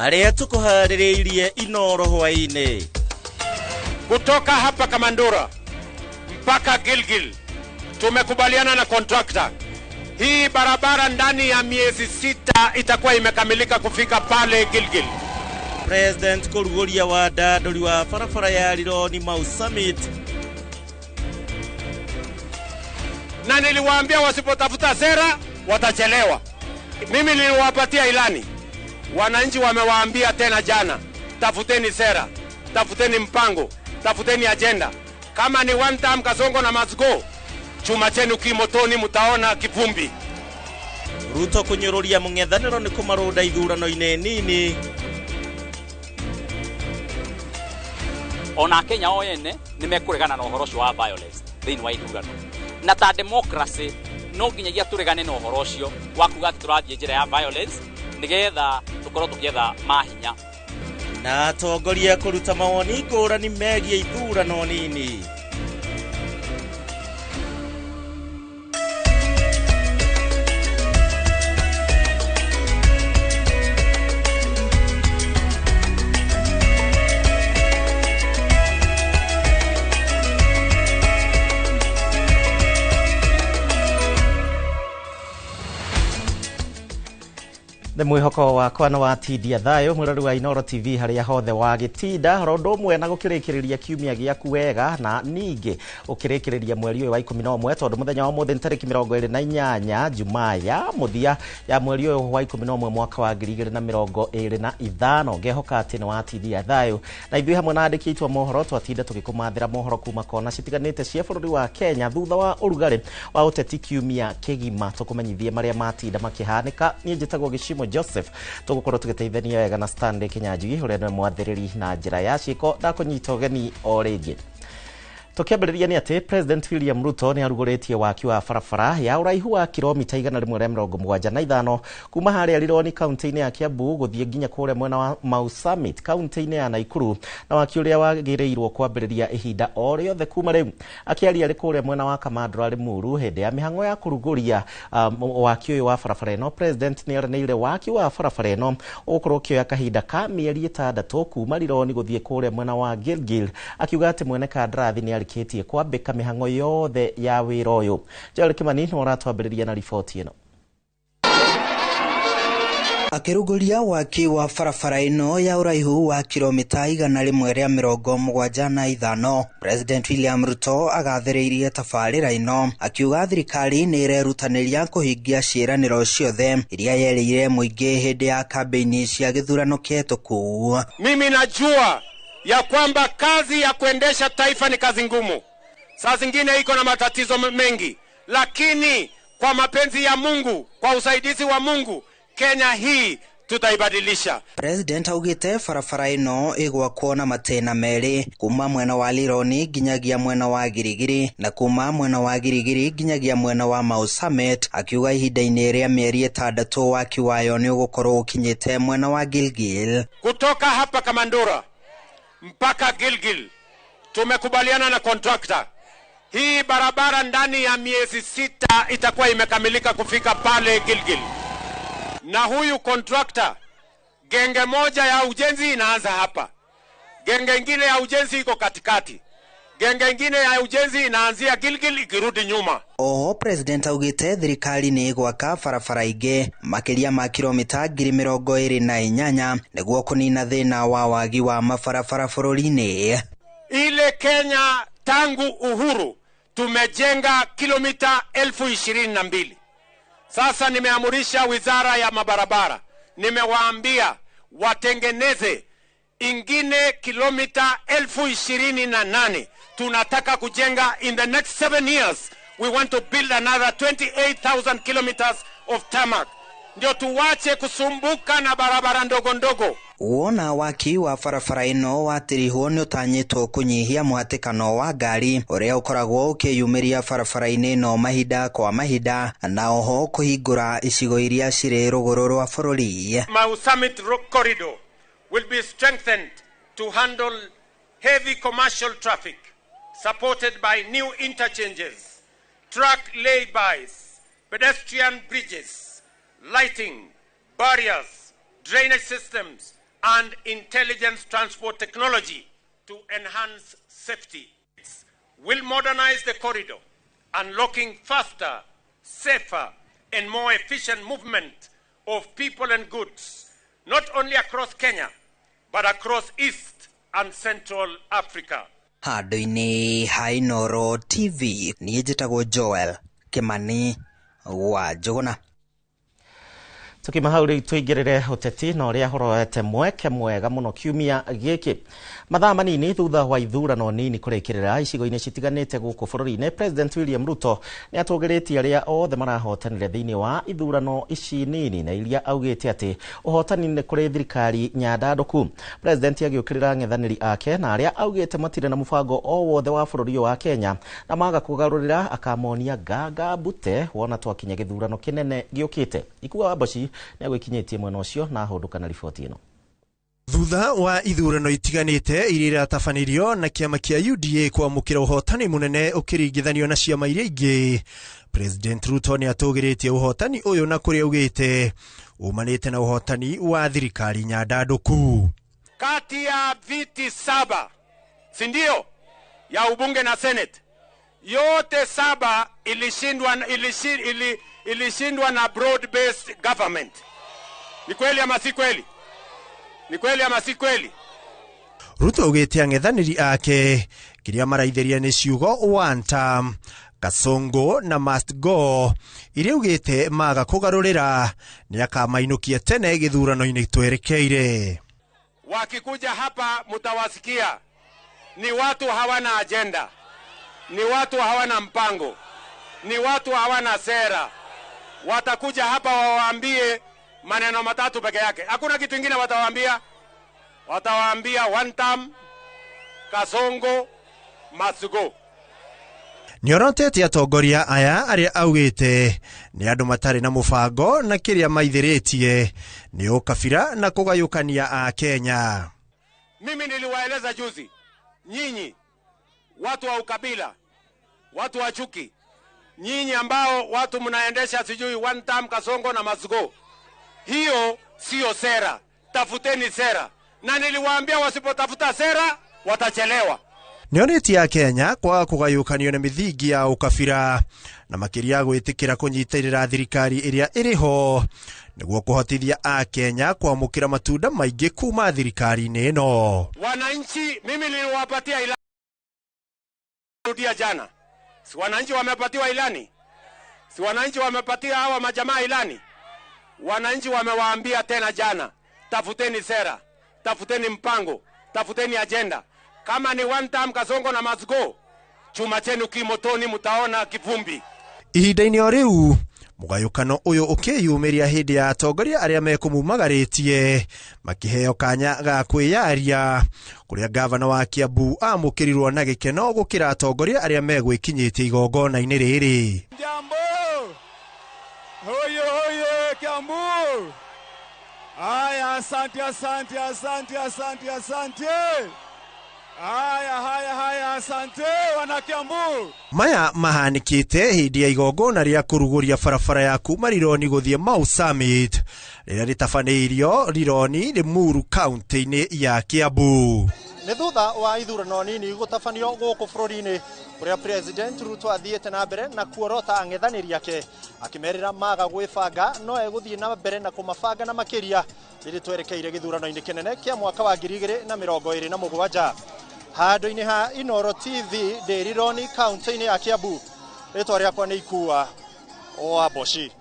Marĩa tũkũharĩrĩirie Inoro hwaĩ-inĩ. Kutoka hapa Kamandura mpaka Gilgil tumekubaliana na contractor. Hii barabara ndani ya miezi 6 itakuwa imekamilika kufika pale Gilgil. President kũrugũria wandandũri wa barabara ya Rironi Mau Summit. Na niliwaambia wasipotafuta sera watachelewa. Mimi niliwapatia ilani. Wananchi wamewaambia tena jana, tafuteni sera, tafuteni mpango, tafuteni agenda. Kama ni one time Kasongo na must go, chuma chenu kimotoni, mutaona kivumbi. Ruto kũnyũrũria mũng'ethanĩro nĩ kũmarũnda ithurano-inĩ nini. Ona Kenya o ene nĩ mekũregana na ũhoro ũcio wa violence thĩinĩ wa ithurano. Na ta democracy no nginyagia tũregane na ũhoro ũcio wa kuga atĩ tũrathiĩ njĩra ya violence nĩgetha tũkorwo tũkĩetha mahinya. Na atongoria kũruta mawoni ngũrani megiĩ ithurano nini. Nĩ mwĩhoko wakwa nĩ watindia thayũ mwĩrori wa Inoro TV harĩa hothe wagĩtinda ro ũndũ ũmwe na gũkĩrĩkĩrĩria kiumia gĩaku wega na ningĩ ũkĩrĩkĩrĩria mweri ũyũ wa 11 tondũ mũthenya wa ũmũthĩ nĩ tarĩki 28 Jumaa ya mũthia ya mweri ũyũ wa 11 mwaka wa 2025. Ngehoka atĩ nĩ watindia thayũ na ithuĩ hamwe na andĩki aitũ a mohoro twatinda tũgĩkũmathĩra mohoro kuma kona citiganĩte cia bũrũri wa Kenya thutha wa ũrugarĩ wa ũteti kiumia kĩgima tũkũmenyithie marĩa matinda makĩhanĩka. Niĩ njĩtagwo Gĩcimo Joseph, tũgũkorwo tũgĩteithania wega na Stanley Kinyanjui ũrĩa nĩwe mwathĩrĩri na njĩra ya ciĩko. Ndakũnyita ũgeni o rĩngĩ. Tũkĩambĩrĩria nĩ atĩ President William Ruto nĩ arugũrĩtie waki wa barabara ya ũraihu wa kilomita 175 kuma harĩa Rironi kaunti-inĩ ya Kiambu gũthiĩ nginya kũrĩa mwena wa Mau Summit kaunti-inĩ ya Nakuru, na waki ũrĩa wagĩrĩirwo kwambĩrĩria ihinda o rĩothe kuma rĩu. Akĩaria arĩ kũrĩa mwena wa Kamandura Limuru hĩndĩ ya mĩhang'o ya kũrugũria waki ũyũ wa barabara ĩno, President nĩ eranĩire waki wa barabara ĩno ũgũkorwo ũkĩoya kahinda ka mĩeri 6 kuma Rironi gũthiĩ kũrĩa mwena wa Gilgil, akiuga atĩ mwene kandarathi nĩ arĩkĩtie kwambĩka mĩhang'o yothe ya wĩra ũyũ. Joel Kimani nĩ ũratwambĩrĩria na riboti ĩno. Akĩrugũria waki wa barabara ĩno ya ũraihu wa kilomita 175, President William Ruto agathĩrĩirie tabarĩra ĩno akiuga thirikari nĩ ĩrerutanĩria kũhingia ciĩranĩro ciothe iria yerĩire mũingĩ hĩndĩ ya kambĩini cia gĩthurano kĩhetũku. Mimi najua ya kwamba kazi ya kuendesha taifa ni kazi ngumu, saa zingine iko na matatizo mengi, lakini kwa mapenzi ya Mungu, kwa usaidizi wa Mungu, Kenya hii tutaibadilisha. President augite barabara ĩno ĩgwakwo na matĩna merĩ, kuma mwena wa Rironi nginyagia mwena wa Girigiri na kuma mwena wa Girigiri nginyagia mwena wa Mau Summit, akiuga ihinda-inĩ rĩa mĩeri 6 waki wayo nĩ ũgũkorwo ũkinyĩte mwena wa Gilgil. Kutoka hapa Kamandura mpaka Gilgil tumekubaliana na contractor. Hii barabara ndani ya miezi 6 itakuwa imekamilika kufika pale Gilgil. Na huyu contractor, genge moja ya ujenzi inaanza hapa, genge ingine ya ujenzi iko katikati, genge ingine ya ujenzi inaanzia Gilgil ikirudi nyuma. Oho President augite thirikari nĩ ĩgwaka barabara ingĩ makĩria ma kilomita 28,000 nĩguo kũnina thĩna wa wagi wa mabarabara bũrũri-inĩ. Ile Kenya tangu uhuru tumejenga kilomita 22,000. Sasa nimeamurisha wizara ya mabarabara, nimewaambia watengeneze ingine kilomita 28,000. Tunataka kujenga in the next 7 years, we want to build another 28,000 kilometers of tarmac. Ndio tuwache kusumbuka na barabara ndogo ndogo. Wona waki wa barabara ĩno watirihwo nĩ ũtanyĩtwo kũnyihia mũhatĩkano wa ngari ũrĩa ũkoragwo ũkĩyumĩria barabara-inĩ ĩno mahinda kwa mahinda, na oho kũhingũra icigo iria cirĩ rũgũrũ rwa bũrũri. Mau Summit corridor will be strengthened to handle heavy commercial traffic, supported by new interchanges, truck laybys, pedestrian bridges, lighting, barriers, drainage systems, and intelligence transport technology to enhance safety. Will modernize the corridor, unlocking faster, safer, and more efficient movement of people and goods, not only across Kenya, but across East and Central Africa. Handũ-inĩ ha Inooro TV niĩ njĩtagwo Joel Kimani wa Njũgũna. Tukima hau rĩu tũingĩrĩre ũteti na ũrĩa horoete mweke mwega mũno kiumia gĩkĩ. Mathaa manini thutha wa ithurano nini kũrĩkĩrĩra icigo-inĩ citiganĩte gũkũ bũrũri-inĩ, President William Ruto nĩ atũgĩrĩtie arĩa othe marahotanire thĩinĩ wa ithurano ici nini na iria augĩte atĩ ũhotani nĩ kũrĩ thirikari nyandandũku. President agĩũkĩrĩra ang'ethanĩri ake na arĩa augĩte matirĩ na mũbango o wothe wa bũrũri ũyũ wa Kenya na maga kũgarũrĩra akamonia nganga mbute wona twakinya gĩthurano kĩnene gĩũkĩte. Ikua wa Mboci nĩ agwĩkinyĩtie mwena ũcio na ahũndũka na riboti ĩno. Thutha wa ithurano itiganĩte iria iratabanirio na kĩama kĩa UDA kwamũkĩra ũhotani mũnene ũkĩringithanio na ciama iria ingĩ, President Ruto nĩ atũgĩrĩtie ũhotani ũyũ na kũrĩa augĩte umanĩte na ũhotani wa thirikari nyandandũku. Kati ya viti 7, si ndio, ya ubunge na senate, yote 7 ilishindwa na broad based government. Ni kweli ama si kweli? Ni kweli ama si kweli? Ruto augĩte ang'ethanĩri ake kĩrĩa maraithĩria nĩ ciugo one term, Kasongo na must go iria augĩte maga kũgarũrĩra nĩ akamainũkia tene gĩthurano-inĩ twerekeire. Wakikuja hapa mutawasikia ni watu hawana agenda, ni watu hawana mpango, ni watu hawana sera. Watakuja hapa wawaambie maneno matatu peke yake. Hakuna kitu kingine watawaambia. Watawaambia one term, Kasongo, must go. Nĩorotete atongoria aya arĩa augĩte nĩ andũ matarĩ na mũbango na kĩrĩa maithĩrĩtie nĩ ũkabira na kũgayũkania a Kenya. Mimi niliwaeleza juzi, nyinyi watu wa ukabila, watu wa chuki, nyinyi ambao watu mnaendesha sijui one term, Kasongo na must go, hiyo sio sera. Tafuteni sera. Na niliwaambia wasipotafuta sera watachelewa. Nĩonetie a Kenya kwaga kũgayũkanio na mĩthingi ya ũkabira na makĩria gwĩtĩkĩra kũnyitĩrĩra thirikari ĩrĩa ĩrĩho nĩguo kũhotithia a Kenya kwamũkĩra matunda maingĩ kuma thirikari-inĩ ĩno. Wananchi, mimi niliwapatia ilani rudia jana. Si wananchi wamepatiwa ilani? Si wananchi wamepatia hawa majamaa ilani? Wananchi wamewaambia tena jana, tafuteni sera, tafuteni mpango, tafuteni agenda. Kama ni one term, Kasongo na must go, chuma chenu kimotoni, mutaona kivumbi. Ihinda-inĩ o rĩu mũgayũkano ũyũ ũkĩyumĩria hĩndĩ ya atongoria arĩa mekũmumagarĩtie makĩheo kanya ga kwĩyaria kũrĩa gavana wa Kiambu amũkĩrirwo na gĩkeno gũkĩra atongoria arĩa megwĩkinyĩtie igongona-inĩ rĩrĩ. Jambo! Hoye hoye Kiambu! Aya, asante asante asante asante asante. Haya haya haya, asante wana Kiambu. Maya mahanikite hĩndĩ ya igongona rĩa kũrugũria barabara ya kuma Rironi gũthiĩ Mau Summit rĩrĩa rĩtabanĩirio Rironi Limuru kaunti-inĩ ya Kiambu. Nĩ thutha wa ithurano nini gũtabanio gũkũ bũrũri-inĩ kũrĩa President Ruto athiĩte na mbere na kuorota ang'ethanĩri ake akĩmerĩra maga gwĩbanga no egũthiĩ na mbere na kũmabanga na makĩria rĩrĩ twerekeire gĩthurano-inĩ kĩnene kĩa mwaka wa 2027. Handũ-inĩ ha Inooro TV ndĩ Rironi kaunti-inĩ ya Kiambu, rĩtwa rĩakwa nĩ Ikua wa Mboci.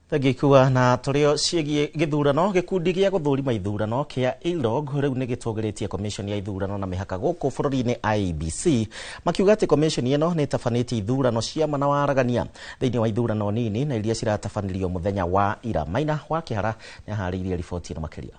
Thengi na tũrĩo ciĩgiĩ gĩthurano. Gĩkundi gĩa gũthũrima ithurano kĩa ILOG rĩu nĩ gĩtũgĩrĩtie commission ya ithurano na mĩhaka gũkũ bũrũri-inĩ IEBC makiuga atĩ commission ĩno nĩ ĩtabanĩtie ithurano cia ma na waragania thĩinĩ wa ithurano nini na iria ciratabanirio mũthenya wa ira. Maina wa Kĩhara nĩ aharĩirie riboti ĩno makĩria.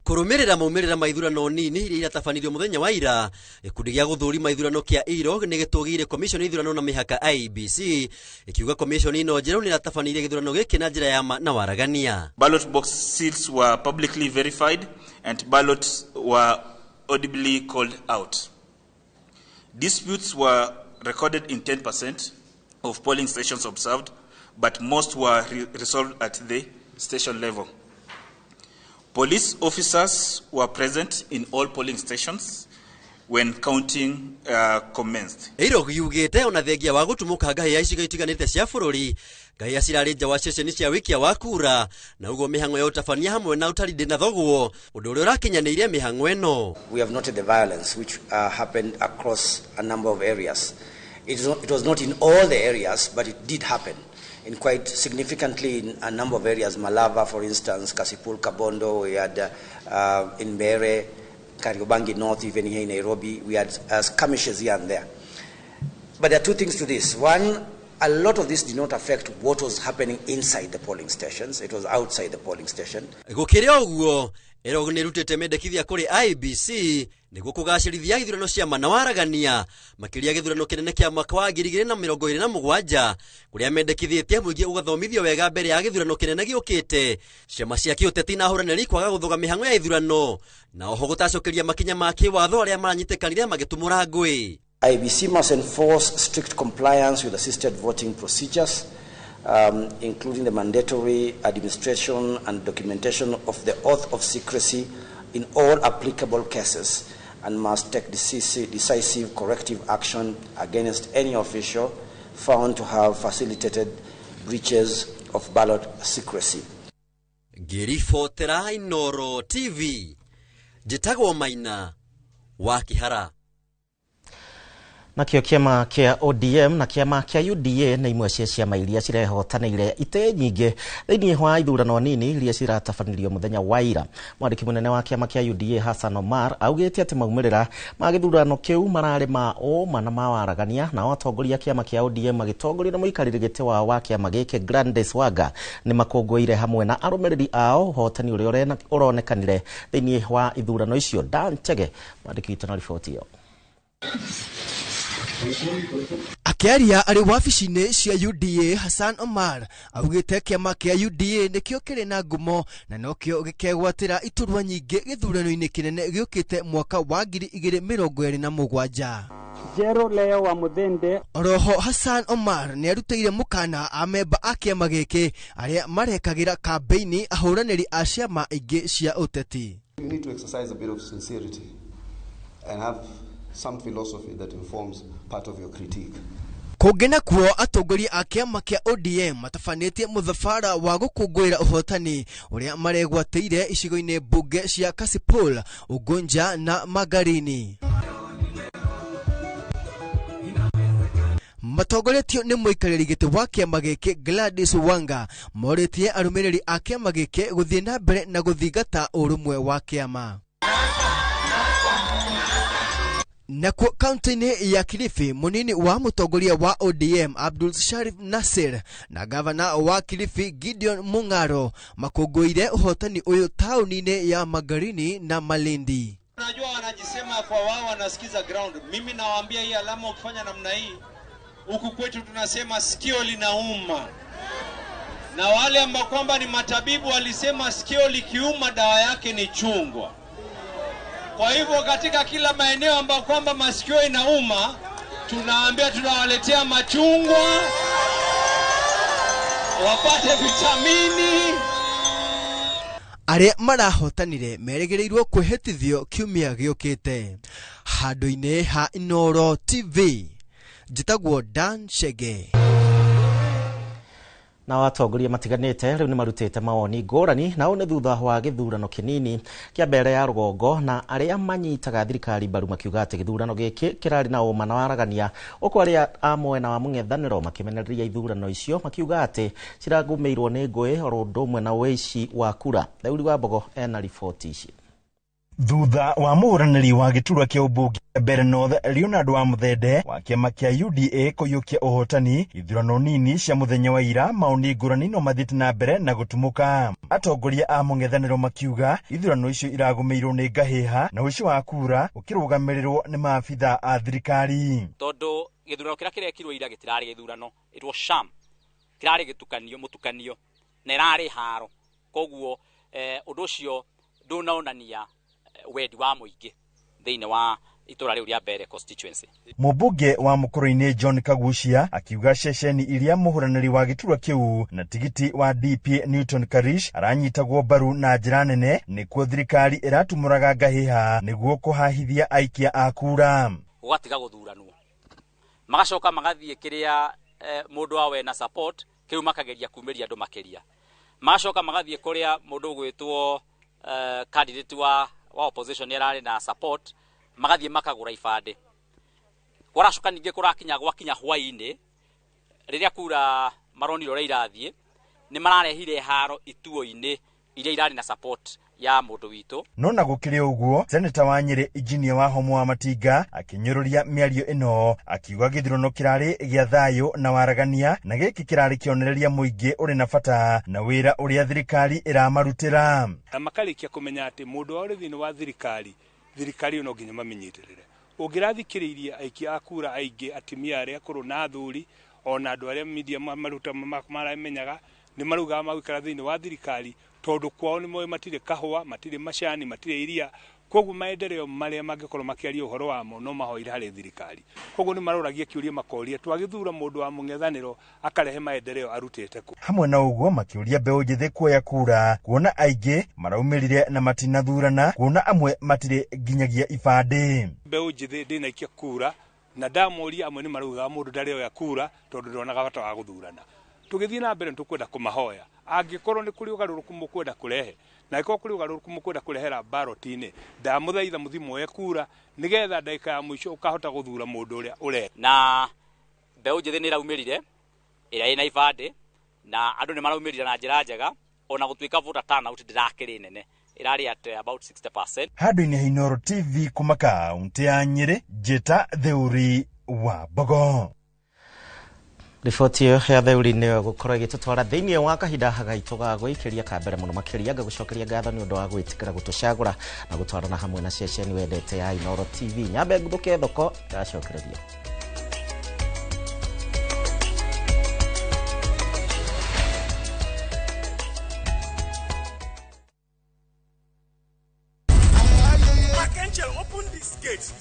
Kũrũmĩrĩra maumĩrĩra ma ithurano nini iria iratabanirio mũthenya wa ira, gĩkundi gĩa gũthũrima ithurano kĩa ILOG nĩ gĩtũgĩire commission ya ithurano na mĩhaka IEBC ĩkiuga commission ĩno njerũ nĩ ĩratabanĩirie gĩthurano gĩkĩ na njĩra ya ma na waragania. Ballot box seals were publicly verified and ballots were audibly called out. Disputes were recorded in 10% of polling stations observed, but most were resolved at the station level. Police officers were present in all polling stations when counting commenced. IROG yugĩte ona thengia wa gũtumũka ngahĩha icigo itiganĩte cia bũrũri, ngahĩha cirarĩ nja wa ceceni cia wĩkia wa kura, na ũguo mĩhang'o ya ũtabania hamwe na ũtari ndĩnathogwo, ũndũ ũrĩa ũrakinyanĩirie mĩhang'o ĩno. We have noted the violence which happened across a number of areas. It was not in all the areas, but it did happen in quite significantly in a number of areas. Malava, for instance, Kasipul, Kabondo, we had in Mbeere, Kariobangi North, even here in Nairobi, we had skirmishes here and there. But there are two things to this. One, a lot of this did not affect what was happening inside the polling stations. It was outside the polling station. Gũkĩrĩ ũguo, IROG nĩ ĩrutĩte mendekithia kũrĩ IEBC nĩguo kũgacĩrithia ithurano cia ma na waragania, makĩria gĩthurano kĩnene kĩa mwaka wa 2027, kũrĩa mendekithĩtie mũingĩ ũgathomithio wega mbere ya gĩthurano kĩnene gĩũkĩte, ciama cia kĩũteti na ahũranĩri kwaga gũthũga mĩhang'o ya ithurano, na oho gũtacũkĩria makinya ma kĩwatho arĩa maranyitĩkanire magĩtumũra ngũĩ. IEBC must enforce strict compliance with assisted voting procedures, including the mandatory administration and documentation of the oath of secrecy in all applicable cases, and must take decisive corrective action against any official found to have facilitated breaches of ballot secrecy. Ngĩribotera Inooro TV, njĩtagwo Maina wa Kĩhara. Nakĩo kĩama kĩa ODM na kĩama kĩa UDA nĩ imwe cia ciama iria cirehotanĩire itĩ nyingĩ thĩinĩ wa ithurano nini iria ciratabanĩrio mũthenya wa ira. Mwandĩki mũnene wa kĩama kĩa UDA Hassan Omar augĩte atĩ maumĩrĩra ma gĩthurano kĩu mararĩ ma ũma na ma waragania, nao atongoria kĩama kĩa ODM magĩtongorio nĩ mũikarĩri gĩtĩ wao wa kĩama gĩkĩ Gladys Wanga nĩ makũngũĩire hamwe na arũmĩrĩri ao ũhotani ũrĩa ũronekanire thĩinĩ wa ithurano icio. Dan Chege mwandĩki witũ na riboti ĩyo. Akĩaria arĩ wabici-inĩ cia UDA, Hassan Omar augĩte kĩama kĩa UDA nĩkĩo kĩrĩ na ngumo na nokĩo gĩkegwatĩra iturwa nyingĩ gĩthurano-inĩ kĩnene gĩũkĩte mwaka wa 2027. Jero Leo wa Muthende. Oroho Hassan Omar nĩ arutĩire mũkana amemba a kĩama gĩkĩ arĩa marekagĩra kambĩini ahũranĩri a ciama ingĩ cia ũteti. You need to exercise a bit of sincerity and have some philosophy that informs part of your critique. Kũngĩ nakuo atongoria a kĩama kĩa ODM matabanĩtie mũthabara wa gũkũngũĩra ũhotani ũrĩa maregwatĩire icigo-inĩ mbunge cia Kasipul, Ugunja na Magarini. Matongoretio nĩ mũikarĩri gĩtĩ wa kĩama gĩkĩ Gladys Wanga morĩtie arũmĩrĩri a kĩama gĩkĩ gũthiĩ na mbere na gũthingata ũrũmwe wa kĩama. Nakuo kaunti-inĩ ya Kilifi, munini wa mũtongoria wa ODM Abdul Sharif Nasir na gavana wa Kilifi Gideon Mung'aro makũngũĩire ũhotani ũyũ taũni-inĩ ya Magarini na Malindi. Unajua wanajisema kwa wao wanasikiza ground. Mimi nawaambia hii alama ukifanya namna hii, huku kwetu tunasema sikio linauma. Na wale ambao kwamba ni matabibu walisema sikio likiuma dawa yake ni chungwa. Kwa hivyo katika kila maeneo ambayo kwamba masikio inauma, tunaambia tunawaletea machungwa wapate vitamini. Arĩa marahotanire merĩgĩrĩirwo kwĩhĩtithio kiumia gĩũkĩte. Handũ-inĩ ha Inooro TV, njĩtagwo Dan Chege. Na atongoria matiganĩte rĩu nĩ marutĩte mawoni ngũrani nao nĩ thutha wa gĩthurano kĩnini kĩa mbere ya rũgongo, na arĩa manyitaga thirikari mbaru makiuga atĩ gĩthurano gĩkĩ kĩrarĩ na ũma na waragania, ũkũ arĩa a mwena wa mũng'ethanĩro makĩmenereria ithurano icio makiuga atĩ ciragũmĩirwo nĩ ngũĩ oro ũndũ ũmwe na ũici wa kura. Theuri wa Mbogo ena riboti ici. Thutha wa mũhũranĩri wa gĩturwa kĩa ũmbunge Mbeere North Leonard wa Muthende wa kĩama kĩa UDA kũiyũkia ũhotani ithurano nini cia mũthenya wa ira, maoni ngũrani no mathiĩte na mbere na gũtumũka. Atongoria a mũng'ethanĩro makiuga ithurano icio iragũmĩirwo nĩ ngahĩha na ũici wa kura ũkĩrũgamĩrĩrwo nĩ maabitha a thirikari. Tondũ gĩthurano kĩrĩa kĩrekirwo ira gĩtirarĩ gĩthurano, it was sham, kĩrarĩ gĩtukanio mũtukanio na ĩrarĩ haro, koguo ũndũ ũcio ndũnaonania wendi wa mũingĩ thĩinĩ wa itũra rĩu rĩa Mbere constituency. Mũmbunge wa Mũkũrũ-inĩ John Kagucia akiuga ceceni iria mũhũranĩri wa gĩturwa kĩu na tigiti wa DP Newton Karish aranyitagwo mbaru na njĩra nene nĩkuo thirikari ĩratumũraga ngahĩha nĩguo kũhahithia aikia a kura. Gũgatiga gũthuranwo, magacoka magathiĩ kĩrĩa mũndũ wa wena support kĩu makageria kumĩria andũ makĩria, magacoka magathiĩ kũrĩa mũndũ ũgwĩtwo candidate wa opposition ararĩ na support, magathiĩ makagũra ibandĩ. Kũracoka ningĩ kũrakinya gwakinya hwaĩ-inĩ rĩrĩa kura maronire ũrĩa irathiĩ, nĩ mararehire haro ituo-inĩ iria irarĩ na support ya mũndũ witũ. No na gũkĩrĩ ũguo, seneta wa Nyĩrĩ Injinia wa Homo wa Matinga akĩnyũrũria mĩario ĩno akiuga gĩthurano kĩrarĩ gĩa thayũ na waragania na gĩkĩ kĩrarĩ kĩonereria mũingĩ ũrĩ na bata na wĩra ũrĩa thirikari ĩramarutĩra. Na makarĩkia kũmenya atĩ mũndũ wa ũrĩ thĩinĩ wa thirikari, thirikari ĩyo no nginya mamĩnyitĩrĩre. Ũngĩrathikĩrĩirie aikia a kura aingĩ, atumia arĩa akũrũ na athuri, ona andũ arĩa media maruta maramenyaga nĩ maraugaga magũikara thĩinĩ wa thirikari tondũ kwao nĩ moĩ matirĩ kahũa, matirĩ macani, matirĩ iria, koguo maendeleo marĩa mangĩkorwo makĩaria ũhoro wamo no mahoire harĩ thirikari. Koguo nĩ maroragia kĩũria makoria twagĩthura mũndũ wa mũng'ethanĩro akarehe maendeleo arutĩte kũ. Hamwe na ũguo makĩũria mbeũ njĩthĩ kuoya kura kuona aingĩ maraumĩrire na matinathurana, kuona amwe matirĩ nginyagia ibandĩ. Mbeũ njĩthĩ ndĩnaikia kura na ndamoria amwe nĩ maraugaga mũndũ ndarĩ oya kura tondũ ndonaga bata wa gũthurana. Tũgĩthiĩ na mbere nĩtũkwenda kũmahoya angĩkorwo nĩ kũrĩ ũgarũrũku mũkwenda kũrehe, na angĩkorwo kũrĩ ũgarũrũku mũkwenda kũrehera baroti-inĩ, ndamũthaitha mũthiĩ muoye kura nĩgetha ndagĩka ya mũico ũkahota gũthura mũndũ ũrĩa ũrenda. Na mbeũ njĩthĩ nĩ ĩraumĩrire ĩrĩa ĩna ibandĩ na andũ nĩ maraumĩrire na njĩra njega, ona gũtuĩka voter turnout ndĩrakĩrĩ nene, ĩrarĩ at about 60%. Handũ-inĩ ha Inooro TV kuma kaũntĩ ya Nyĩrĩ, Njĩta Theuri wa Mbogo. Riboti ĩyo ya Theuri nĩyo gũkorwo ĩgĩtũtwara thĩinĩ wa kahinda gaitũ ga gwĩkĩria ka mbere mũno makĩria. Ngagũcokeria ngatho nĩ ũndũ wa gwĩtĩkĩra gũtũcagũra na gũtwarana hamwe na ceceni wendete ya Inooro TV. Nyambe nguthũke thoko ndacokereria.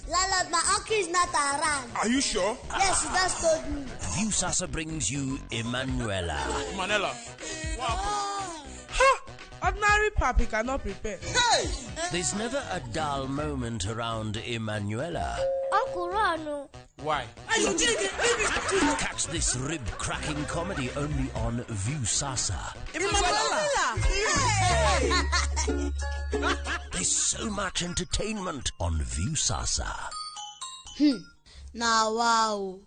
Lala, my uncle is not around. Are you sure? Yes, he just told me. Viusasa brings you Emanuela. Manela. Wow. Ha! Ordinary papi cannot prepare. Hey! There's never a dull moment around Emanuela. Uncle Rano. Why? Catch this rib-cracking comedy only on Viusasa. Emanuela! There's so much entertainment on Viusasa. Now, wow.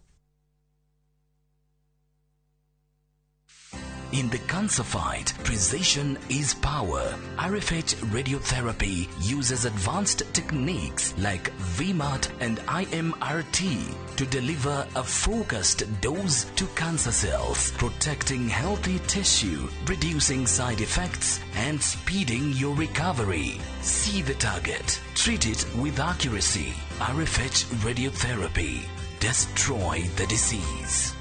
In the cancer fight, precision is power. RFH radiotherapy uses advanced techniques like VMAT and IMRT to deliver a focused dose to cancer cells, protecting healthy tissue, reducing side effects, and speeding your recovery. See the target. Treat it with accuracy. RFH radiotherapy. Destroy the disease.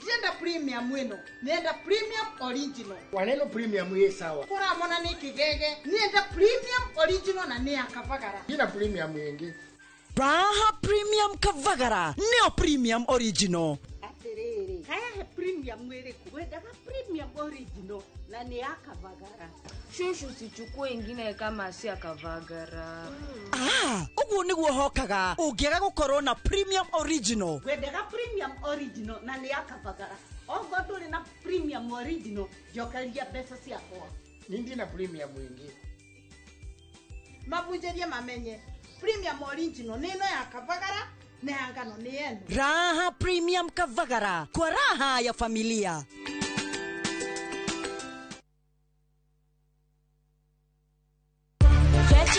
Nenda premium wino, nenda premium original. Waneno premium ye sawa. Kora mona ni kigege, nenda premium original na ni akavagara. Nina premium yengi. Raha premium kavagara, neo premium original. Atiriri, haya he premium mwere kuwendaga premium original na ni akavagara. Shushu sichukue ingine kama si akavagara. Ah, uguo niguo hokaga ungiaga gukorwo na premium original. Wendaga premium original na ni akavagara. Ogo nduri na premium original, njokeria mbeca ciakwa. Nindi na premium ingi. Mabunjerie mamenye premium original ni ino ya kavagara na ya ngano ni yenu. Raha premium kavagara kwa raha ya familia.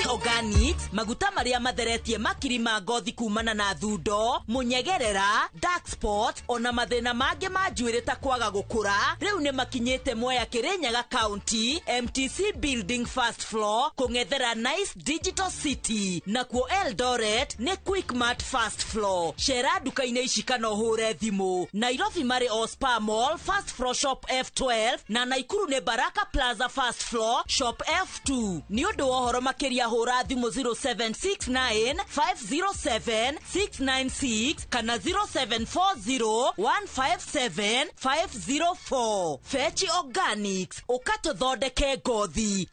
Organics maguta maria matheretie makiri ma ngothi kumana na thundo munyegerera dark spot ona mathina mangi ma njuiri ta kwaga gukura riu ni makinyite Mwea Kirinyaga County MTC building first floor kung'ethera Nice Digital City nakuo Eldoret ni Quickmart first floor. Cera nduka-inĩ ici kana ũhũre thimũ. Nairobi marĩ Ospa Mall first floor shop F12 na Naikuru ni Baraka Plaza first floor shop F2. Ni ũndũ wa ũhoro makĩria Makĩria hũra thimũ 0769 507 696 kana 0740 157 504. Fechi Organics, ũkatũthondeke ngothi.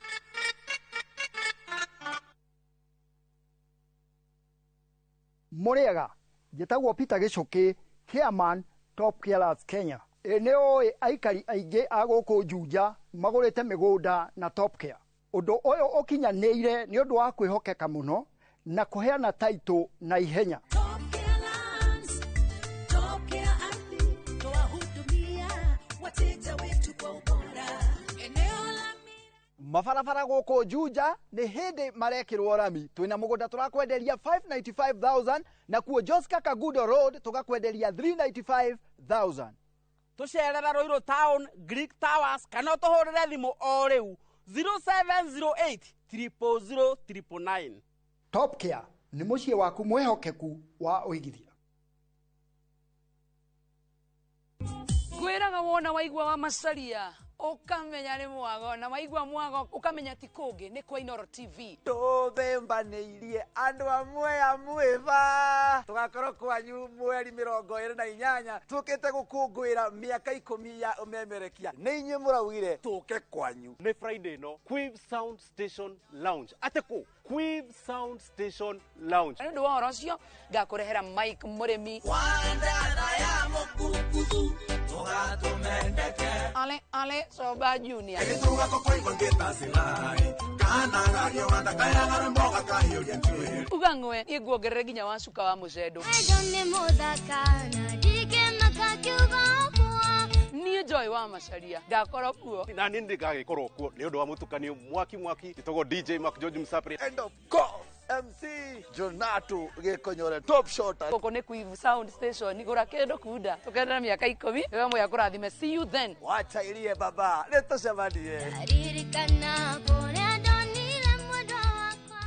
Mũrĩega, njĩtagwo Peter Gĩcũkĩ, chairman Top Carers Kenya. Ĩ nĩ ũĩ aikari aingĩ a gũkũ Juja magũrĩte mĩgũnda na Top Care. Ũndũ ũyũ ũkinyanĩire nĩ ũndũ wa kwĩhokeka mũno na kũheana taitũ na ihenya. Mabarabara gũkũ Juja nĩ hĩndĩ marekĩrwo rami. Twĩna mũgũnda tũrakwenderia 595,000 na kuo Joska Kagudo Road tũgakwenderia 395,000. Tũcerera Ruiru Town, Greek Towers kana ũtũhũrĩre thimũ o rĩu 0708 000 999. Top Care nĩ mũciĩ waku mwĩhokeku wa ũigithia. Ngwĩraga wona waigua wa Macaria ukamenya nĩ mwago, na waigua mwago ukamenya ti kũngĩ nĩ kwa Inooro TV. Tũthembanĩirie andũ amwe a mwĩba tũgakorwo kwanyu mweri 28 tũkĩte gũkũngũĩra mĩaka 10 ya ũmemerekia. Nĩ inyuĩ mũraugire tũke kwanyu. Nĩ Friday no Quiv Sound Station Lounge. Atĩ kũ? Quiv Sound Station Lounge. Nĩ ũndũ wa ũhoro ũcio ngakũrehera Mike Mũrĩmi. Ale ale Soba Junior. Uga ng'we niĩ nguongerere nginya wa cuka wa mũcendo. Niĩ Joy wa Macaria ngakorwo kuo. Na niĩ ndigagĩkorwo kuo nĩ ũndũ wa mũtukanio mwaki mwaki. Njĩtagwo DJ Mark George Msapri. And of course MC Jonato Gĩkonyore top shot. Gũkũ nĩ Quiv Sound Station, gũra kĩndũ kunda tũkenere mĩaka 10 wewe mwe akũrathime. See you then. Wacha irie baba, nĩtũcemanie. Ririkana kũrĩa ndonire mwendwa wakwa.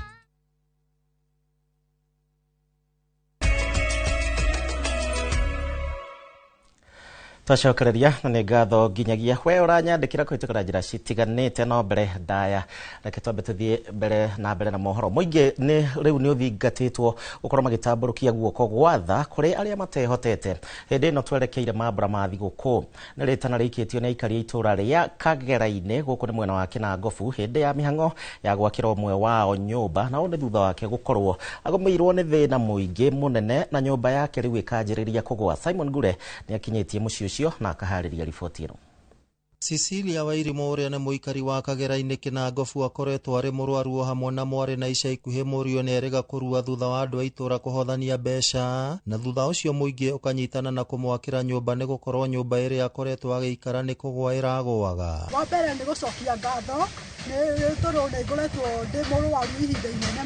Twacokereria na nĩ ngatho nginyagia we ũranyandĩkĩra kũhĩtũkĩra njĩra citiganĩte no mbere ndaya reke twambe tũthiĩ mbere na mbere na mohoro mũingĩ nĩ rĩu nĩ ũthingatĩtwo gũkorwo magĩtambũrũkia guoko gwa tha kũrĩ arĩa matehotete. Hĩndĩ ĩno twerekeire mambura ma thigũkũ nĩ rĩtana rĩikĩtio nĩ aikari a itũra rĩa Kagera-inĩ gũkũ nĩ mwena wa Kĩnangobu hĩndĩ ya mĩhang'o ya gwakĩra ũmwe wao nyũmba, na ũũ nĩ thutha wake gũkorwo agũmĩirwo nĩ thĩna mũingĩ mũnene na nyũmba yake rĩu ĩkanjĩrĩria kũgũa. Simon Ngure nĩ akinyĩtie mũciĩ ũcio na akaharĩria riboti ĩno. Cecilia Wairimu ũrĩa nĩ mũikari wa Kagera-inĩ Kĩnangobu akoretwo arĩ mũrwaru o hamwe na mwarĩ na ica ikuhĩ mũriũ nĩ erĩga kũrua thutha wa andũ a itũra kũhothania mbeca, na thutha ũcio mũingĩ ũkanyitana na kũmwakĩra nyũmba nĩ gũkorwo nyũmba ĩrĩa akoretwo agĩikara nĩ kũgũa ĩragũaga. Wa mbere nĩ gũcokia ngatho nĩ tondũ nĩ ngoretwo ndĩ mũrwaru ihinda inene,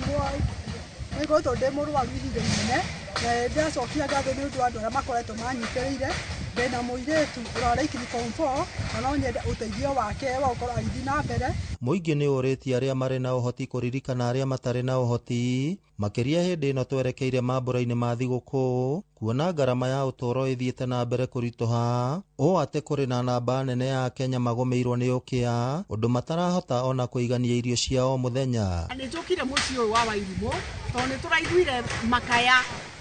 nĩ ngoretwo ndĩ mũrwaru ihinda inene na ndĩracokia ngatho nĩ ũndũ wa andũ arĩa makoretwo manyitĩrĩire. Ndĩna mũirĩtu ũrarĩkirie form 4 na no nyende ũteithio wake wa gũkorwo agĩthiĩ na mbere. Mũingĩ nĩ ũrĩtie arĩa marĩ na ũhoti kũririkana arĩa matarĩ na ũhoti, makĩria hĩndĩ ĩno twerekeire mambura-inĩ ma thigũkũ, kuona ngarama ya ũtũũro ĩthiĩte na mbere kũritũha, ũũ atĩ kũrĩ na namba nene ya Akenya magũmĩirwo nĩ ũkĩa, ũndũ matarahota ona kũigania irio cia o mũthenya. Nĩ njũkire mũciĩ ũyũ wa Wairimũ tondũ nĩ tũraiguire makaya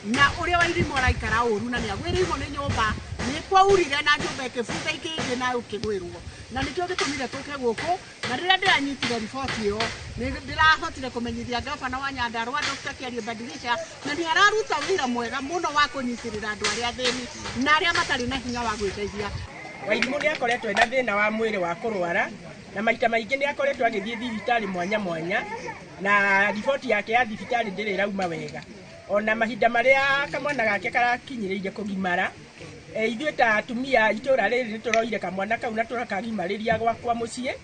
na ũrĩa Wairimũ araikara ũru na nĩ agwĩrĩirwo nĩ nyũmba, nĩ kwaurire na nyũmba ĩkĩbutha ikĩingĩ na ũkĩgwĩrwo, na nĩkĩo gĩtũmire tũke gũkũ. Na rĩrĩa ndĩranyitire riboti ĩyo nĩ ndĩrahotire kũmenyithia gavana wa Nyandarua Dr. Kiarie Badilisha, na nĩ araruta wĩra mwega mũno wa kũnyitĩrĩra andũ arĩa athĩni na arĩa matarĩ na hinya wa gwĩteithia. Wairimũ nĩ akoretwo ena thĩna wa mwĩrĩ wa kũrwara na maita maingĩ nĩ akoretwo agĩthiĩ thibitarĩ mwanya mwanya, na riboti yake ya thibitarĩ ndĩrĩ ĩrauma wega. Ona mahinda marĩa kamwana gake karakinyĩrĩire kũgimara, ithuĩ ta atumia itũra rĩrĩ nĩ tũroire kamwana kau na tũrakagimarĩria gwakwa mũciĩ.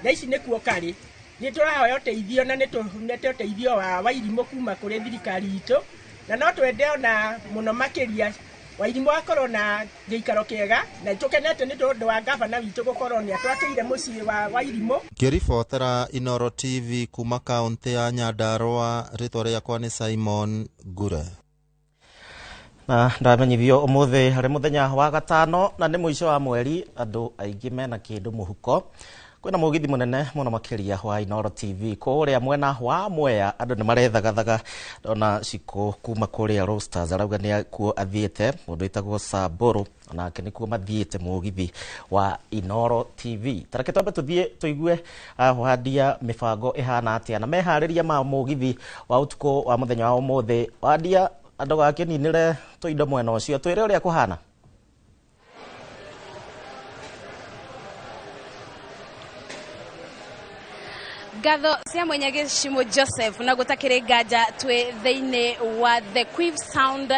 Thaa ici nĩkuo karĩ. Nĩ tũrahoya ũteithio na nĩ tũhunete ũteithio wa Wairimũ kuma kũrĩ thirikari itũ, na no twende ona mũno makĩria Wairimũ akorwo na gĩikaro kĩega, na tũkenete nĩ tondũ wa gavana witũ gũkorwo nĩ atwakĩire mũciĩ wa Wairimũ. Ngĩribotera Inooro TV kuma kaũntĩ ya Nyandarua, rĩtwa rĩakwa nĩ Simon Ngure. Na ndamenyithio ũmũthĩ harĩ mũthenya wa gatano na nĩ mũico wa mweri, andũ aingĩ mena kĩndũ mũhuko. Kwĩna mũgithi mũnene mũno makĩria wa Inooro TV kũrĩa mwena wa Mwea, andũ nĩ marethagaathaga. Ndona Cikũ kuma kũrĩa Roasters arauga nĩ kuo athiĩte, mũndũ wĩtagwo Samburu onake nĩkuo mathiĩte mũgithi wa Inooro TV. Tareke twambe tũthiĩ tũigue Wandia mĩbango ĩhana atĩa na meharĩria ma mũgithi wa ũtukũ wa mũthenya wa ũmũthĩ. Wandia, andũ gakĩninĩre tũindo mwena ũcio, twĩre ũrĩa kũhana. Ngatho cia mwenya Gĩcimũ Joseph, na gũtakĩrĩ nganja twĩ thĩinĩ wa The Quiv Sound,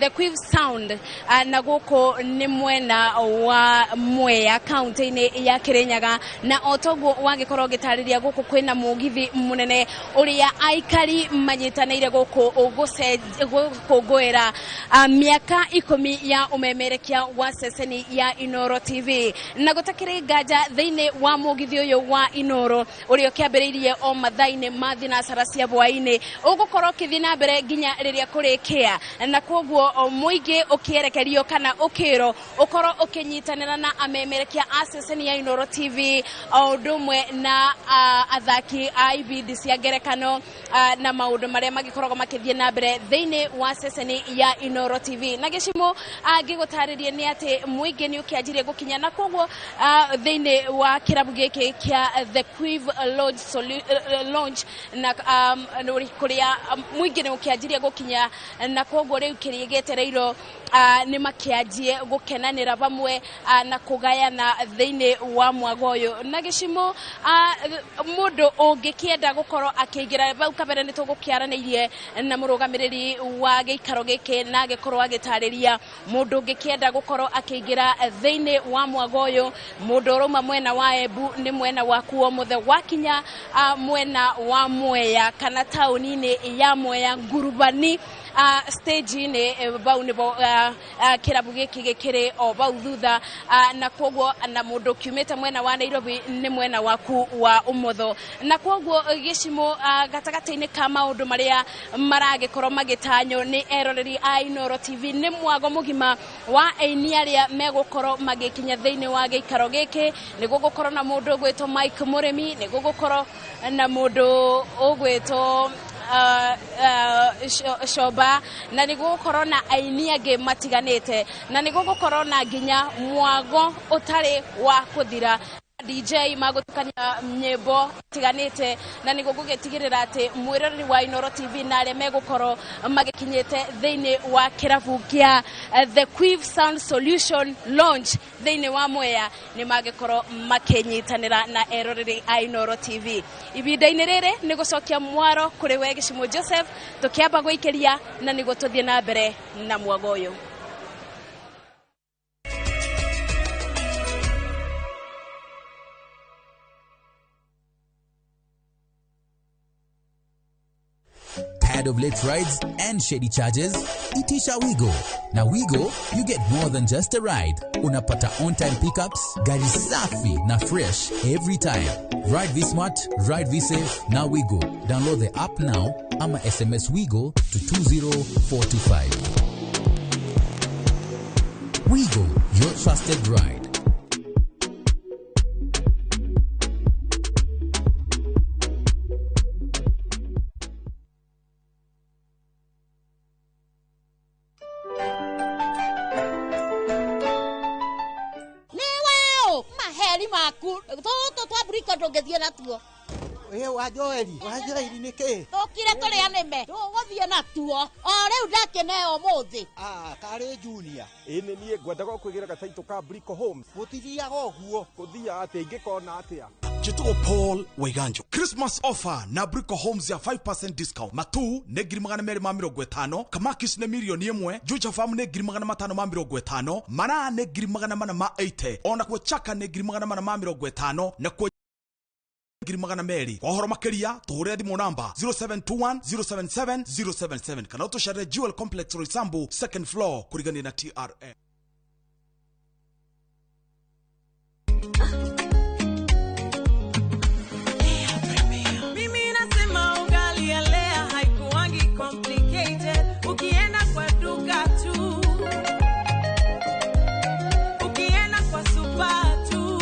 The Quiv Sound, na gũkũ nĩ mwena wa Mwea kaunti-inĩ ya Kirinyaga, na o toguo wagĩkorwo ũgĩtarĩria gũkũ kwĩna mũgithi mũnene ũrĩa aikari manyitanĩire gũkũ gũkũngũĩra mĩaka 10 ya ũmemerekia wa ceceni ya Inooro TV. Na gũtakĩrĩ nganja thĩinĩ wa mũgithi ũyũ wa Inooro ũrĩa ũkĩambĩrĩirie o mathaa-inĩ ma thinacara cia hwaĩ-inĩ, ũgũkorwo ũkĩthiĩ na mbere nginya rĩrĩa kũrĩkĩa, na koguo mũingĩ ũkĩerekerio kana ũkĩrwo ũkorwo ũkĩnyitanĩra na amemerekia a ceceni ya Inooro TV o ũndũ ũmwe na athaki a ibindi cia ngerekano na maũndũ marĩa magĩkoragwo makĩthiĩ na mbere thĩinĩ wa ceceni ya Inooro TV. Na Gĩcimũ, ngĩgũtarĩrie nĩ atĩ mũingĩ nĩ ũkĩanjirie gũkinya, na koguo thĩinĩ wa kĩrabu gĩkĩ kĩa The Quiv Lodge Lounge na kũrĩa mũingĩ nĩ ũkĩanjirie gũkinya, na koguo rĩu kĩrĩa gĩetereirwo nĩ makĩanjie gũkenanĩra vamwe na kũgayana thĩinĩ wa mwago ũyũ. Na Gĩcimũ, mũndũ ũngĩkĩenda gũkorwo akĩingĩra bau kabere nĩ tũgũkĩaranĩirie na mũrũgamĩrĩri wa gĩikaro gĩkĩ na agĩkorwo agĩtarĩria mũndũ ũngĩkĩenda gũkorwo akĩingĩra thĩinĩ wa mwago ũyũ, mũndũ ũrauma mwena wa Embu nĩ mwena waku o mũthe wakinya mwena wa Mwea kana taũni-inĩ ya Mwea Ngurubani stage-inĩ bau nĩbo kĩrabu gĩkĩ gĩkĩrĩ o bau thutha, na koguo na mũndũ ũkiumĩte mwena wa Nairobi nĩ mwena waku wa ũmotho. Na koguo Gĩcimũ, gatagatĩ-inĩ ka maũndũ marĩa maragĩkorwo magĩtanywo nĩ eroreri a Inooro TV nĩ mwago mũgima wa aini arĩa megũkorwo magĩkinya thĩinĩ wa gĩikaro gĩkĩ. Nĩ gũgũkorwo na mũndũ ũgwĩtwo Mike Mũrĩmi, nĩ gũgũkorwo na mũndũ ũgwĩtwo Shoba, na nĩ gũgũkorwo na aini angĩ matiganĩte, na nĩ gũgũkorwo na nginya mwago ũtarĩ wa kũthira, DJ magũtukania nyĩmbo tiganĩte, na nĩ gũgũgĩtigĩrĩra atĩ mwĩroreri wa Inooro TV na arĩa megũkorwo magĩkinyĩte thĩinĩ wa kĩrabu kĩa The Quiv Sound Solution Lounge thĩinĩ wa Mwea nĩ magĩkorwo makĩnyitanĩra na eroreri a Inooro TV. Ihinda-inĩ rĩrĩ nĩ gũcokia mwaro kũrĩ we Gĩcimũ Joseph, tũkĩamba gũikĩria na nĩguo tũthiĩ na mbere na mwago ũyũ. Tired of late rides and shady charges? Itisha Wigo. Now Wigo, you get more than just a ride. Unapata on-time pickups, gari safi na fresh every time. Ride V Smart, ride V Safe, now Wigo. Download the app now ama SMS Wigo to 20425. Wigo, your trusted ride. Maheri maku tũtũ twa mburiko ndũngĩthiĩ natuo. Ĩ wa Joeli, wa Joeli nĩkĩ? Tũkire tũrĩa nĩme tũgũthiĩ natuo o rĩu ndakĩneo ũmũthĩ. Ah, karĩ Junior. Ĩ nĩ niĩ ngwendaga kwĩgĩra gataitũ ka Brico Homes. Gũtithiaga ũguo. Gũthiaga atĩa ingĩkona atĩa? Njĩtagwo Paul Waiganjo. Christmas offer na Brico Homes ya 5% discount. Matu nĩ 250,000, Kamakis nĩ 1,000,000, Juja Farm nĩ 550,000, Maraa nĩ 480,000, ona kuo Chaka nĩ 450,000, na kuo 200,000. Kwa ũhoro makĩria tũhũrĩre thimũ namba 0721 077 077 kana ũtũcerere Jewel Complex Roysambu second floor kũrigania na TRM. Mimi nasema ugali ya Lea haikuangi complicated. Ukienda kwa duka tu, ukienda kwa super tu,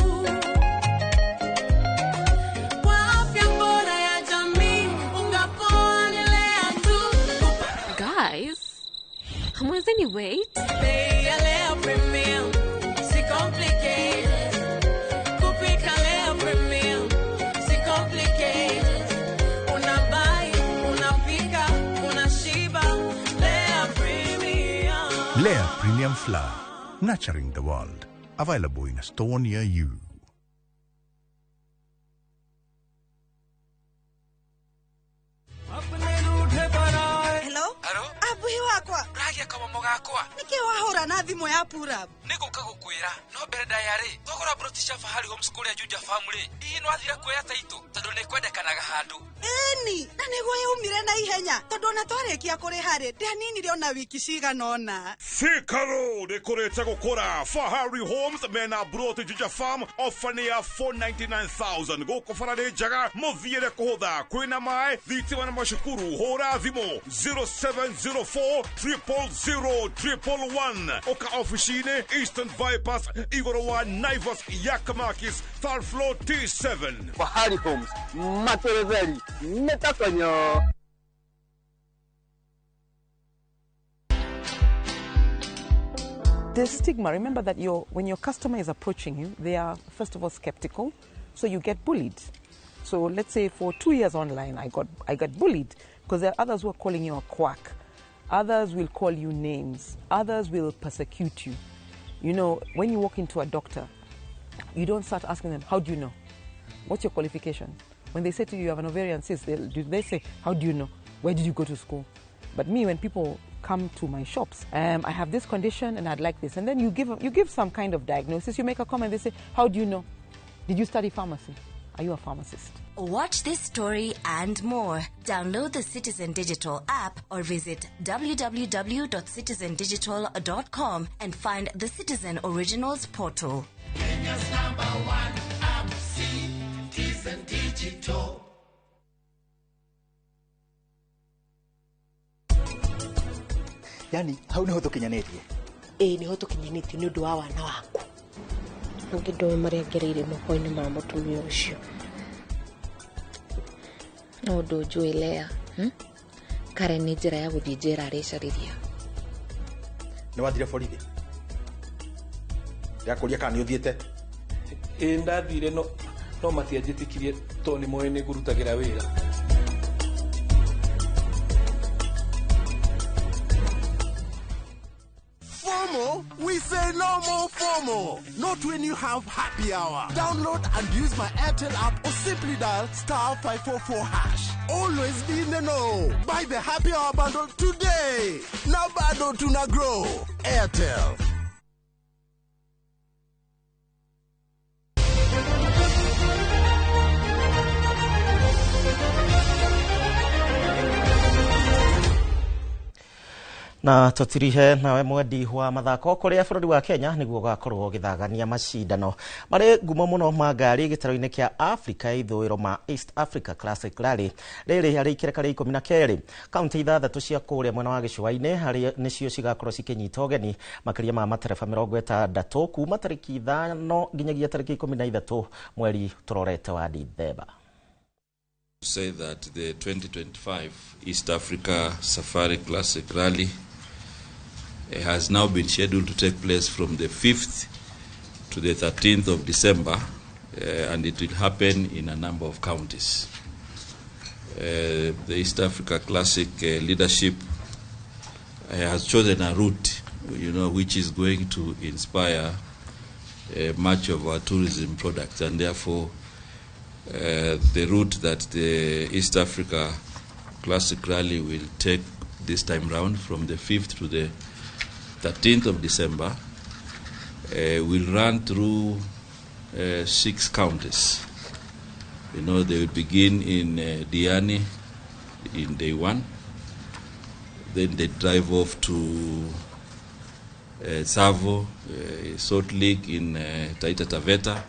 Can you wait? Bei ya Lea Premium, si complicated. Kupika Lea Premium, si complicated. Unabuy, unapika, unashiba. Lea Premium. Lea Premium Flour, nurturing the world. Available in a store near you. Hello? Abuhi wakwa. Uragia kamomo gakwa. Niki wahura na thimu ya pura. Niguka gukwira no mbere ndaya ri thogora broti cia Fahari Homes kuria Juja Farm ri hihi no athira kuoya taito tondu ni kwendekanaga handu. Ĩni, na nĩguo yaumire na ihenya tondu ona twarĩkia kũrĩha rĩ ndianinire ona wiki cigana ũna. Thika Road ĩkũrĩte gũkũra. Fahari Homes mena broti Juja Farm ofa nĩ ya 499,000 gũkũ bara nĩ njega mũthiĩre kũhũtha kwĩna maĩ thitima na macukuru. Hũra thimũ 0704 000 111 ũka ofici-inĩ Eastern Bypass igũrũ wa Naivas ya Kamakis third floor T7. Fahari Homes materetheri nĩtakonyo. The stigma, remember that when your customer is approaching you, they are first of all skeptical, so you get bullied. So let's say for 2 years online, I got bullied because there are others who are calling you a quack. Others will call you names. Others will persecute you. You know, when you walk into a doctor, you don't start asking them, how do you know? What's your qualification? When they say to you, you have an ovarian cyst, they say, how do you know? Where did you go to school? But me, when people come to my shops, I have this condition and I'd like this. And then you give some kind of diagnosis, you make a comment, they say, how do you know? Did you study pharmacy? Are you a pharmacist? Watch this story and more. Download the Citizen Digital app or visit www.citizendigital.com and find the Citizen Originals portal. Kenya's number one app, Citizen Digital. Yani hau niho tukinyanĩtie. Ĩĩ niho tukinyanĩtie nĩ ũndũ wa wana waku. Ningĩ ndũĩ marĩa ngereire moko-inĩ ma mũtumia ũcio. No ũndũ njũĩ Lea, Karen nĩ njĩra ya gũthiĩ njera arecarĩria. Nĩ wathire borithi? Ndĩrakũria kana nĩ ũthiĩte? Ĩĩ ndathire no matianjĩtĩkirie tondũ nĩ moĩ nĩ ngũrutagĩra wĩra. FOMO? We say no more FOMO. Not when you have happy hour. Download and use my Airtel app or simply dial *544#. Always be in the know. Buy the happy hour bundle today. Now bado tuna grow. Airtel. Na tutirihe nawe mwendi wa mathako kuria bururi wa Kenya niguo gakorwo githagania macindano mari ngumo muno ma ngari gitaro-ini kia Africa ithũĩro ma East Africa Classic Rally riri harĩ ikereka rĩa 12 kaunti ithathatũ cia kũrĩa mwena wa gĩcũa-inĩ harĩ nĩcio cigakorwo cikĩnyita ũgeni makĩria ma matereba 60 kuma tarĩki 5 nginyagia tarĩki 13 mweri tũrorete wa Dithemba. Say that the 2025 East Africa Safari Classic Rally has now been scheduled to take place from the 5th to the 13th of December, and it will happen in a number of counties. The East Africa Classic leadership has chosen a route, which is going to inspire much of our tourism products, and therefore the route that the East Africa Classic Rally will take this time round from the 5th to the 13th of December will run through 6 counties. They will begin in Diani in day 1. Then they drive off to Tsavo, Salt Lake in Taita Taveta.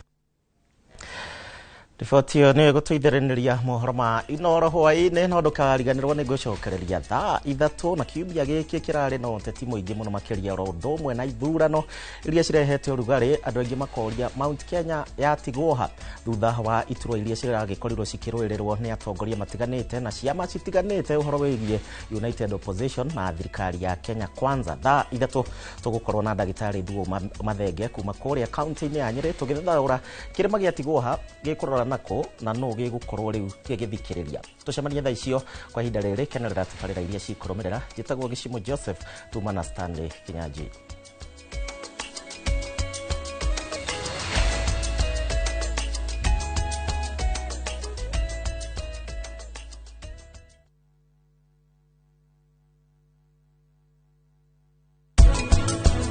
Riboti ĩyo nĩyo ĩgũtũitĩrĩria mohoro ma Inoro hwaĩ-inĩ, no ndũkariganĩrwo nĩ ngũcokereria thaa 3. Na kiumia gĩkĩ kĩrarĩ na ũteti mũingĩ mũno makĩria, oro ũndũ ũmwe na ithurano iria cirehete ũrugarĩ. Andũ aingĩ makoria Mount Kenya yatigwo ha thutha wa iturwa iria ciragĩkorirwo cikĩrũĩrĩrwo nĩ atongoria matiganĩte na ciama citiganĩte, ũhoro wĩgiĩ United Opposition na thirikari ya Kenya Kwanza. Thaa 3 tũgũkorwo na ndagĩtarĩ Thuo Mathenge kuma kũrĩa kaunti-inĩ ya Nyĩrĩ, tũgĩthathaũra kĩrĩma gĩatigwo ha, gĩkũrora nako na nũ gĩgũkorwo rĩu gĩgĩthikĩrĩria. Tũcemanie thaa icio. Kwa ihinda rĩrĩ, kenerera tabarĩra iria cikũrũmĩrĩra. Njĩtagwo Gĩcimo Joseph, tuma na Stanley Kinyanjui.